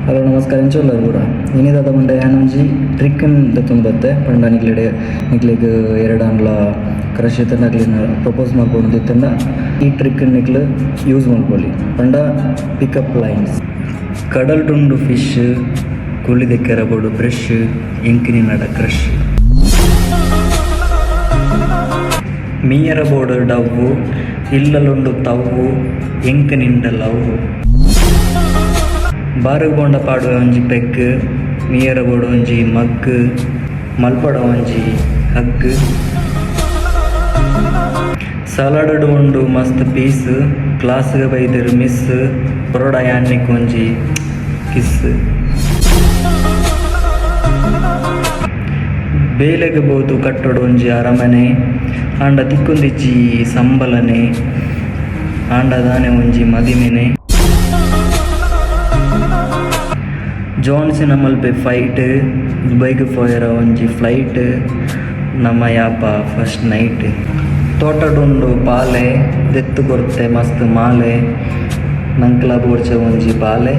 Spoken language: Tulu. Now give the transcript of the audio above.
ಹಲೋ ನಮಸ್ಕಾರ, ಎಂಚ ಉಲ್ಲರ್ ಪೂರ? ಇನಿದಾದ ಪಂಡ ಯಾನ್ ಒಂಜಿ ಟ್ರಿಕ್ ನ್ ದೆತ್ತೊಂದು ಬತ್ತೆ. ಪಂಡ ನಿಕ್ಲೆಡೆ ನಿಕ್ಲೆಗ್ ಎರಡಾಂಡ್ಲ ಕ್ರಶ್ ಇತ್ತ್ಂಡ, ಅಕ್ಲೆನ ಪ್ರಪೋಸ್ ಮಲ್ಪೊಡು ಇತ್ತ್ಂಡ, ಈ ಟ್ರಿಕ್ ನಿಕ್ಲು ಯೂಸ್ ಮಲ್ಪೊಲಿ. ಪಂಡ ಪಿಕಪ್ ಲೈನ್ಸ್. ಕಡಲ್ಡುಂಡು ಫಿಶ್, ಕುಳಿ ದೆಕ್ಕೆರ ಬೋಡು ಬ್ರಷ್, ಎಂಕ್ ನಿನ್ನಡ ಕ್ರಶ್. ಮೀಯರ ಬೋಡು ಡವ್ವು, ಇಲ್ಲಲುಂಡು ತವ್ವು, ಎಂಕ್ ನಿಂಡ ಲವ್. ಬಾರುಗ್ ಪೋಂಡ ಪಾಡುವೆ ಒಂಜಿ ಪೆಗ್, ಮೀಯರ ಬೋಡು ಒಂಜಿ ಮಗ್, ಮಲ್ಪಡ ಒಂಜಿ ಹಗ್. ಸಲಾಡ್ ಡ್ ಉಂಡು ಮಸ್ತ್ ಪೀಸ್, ಕ್ಲಾಸ್ ಗ್ ಬೈದೆರ್ ಮಿಸ್, ಕೊರೊಡ ಯಾನ್ ನಿಕ್ ಒಂಜಿ ಕಿಸ್. ಬೇಲೆಗ್ ಪೋದು ಕಟ್ಟೊಡು ಒಂಜಿ ಅರಮನೆ, ಆಂಡ ತಿಕ್ಕೊಂದಿಜ್ಜಿ ಸಂಬಲನೆ, ಆಂಡ ದಾನೆ ಒಂಜಿ ಮದಿಮೆನೆ. ಜಾನ್ ಸಿನ ಮಲ್ಪೆ ಫೈಟ್, ದುಬೈಗ್ ಪೋಯೆರ ಒಂಜಿ ಫ್ಲೈಟ್, ನಮ ಯಾಪ ಫಸ್ಟ್ ನೈಟ್. ತೋಟಡುಂಡು ಪಾಲೆ, ದೆತ್ತ್ ಕೊರ್ತೆ ಮಸ್ತ್ ಮಾಲೆ, ನಂಕ್ಲ ಬೋಡ್ಚ ಒಂಜಿ ಬಾಲೆ.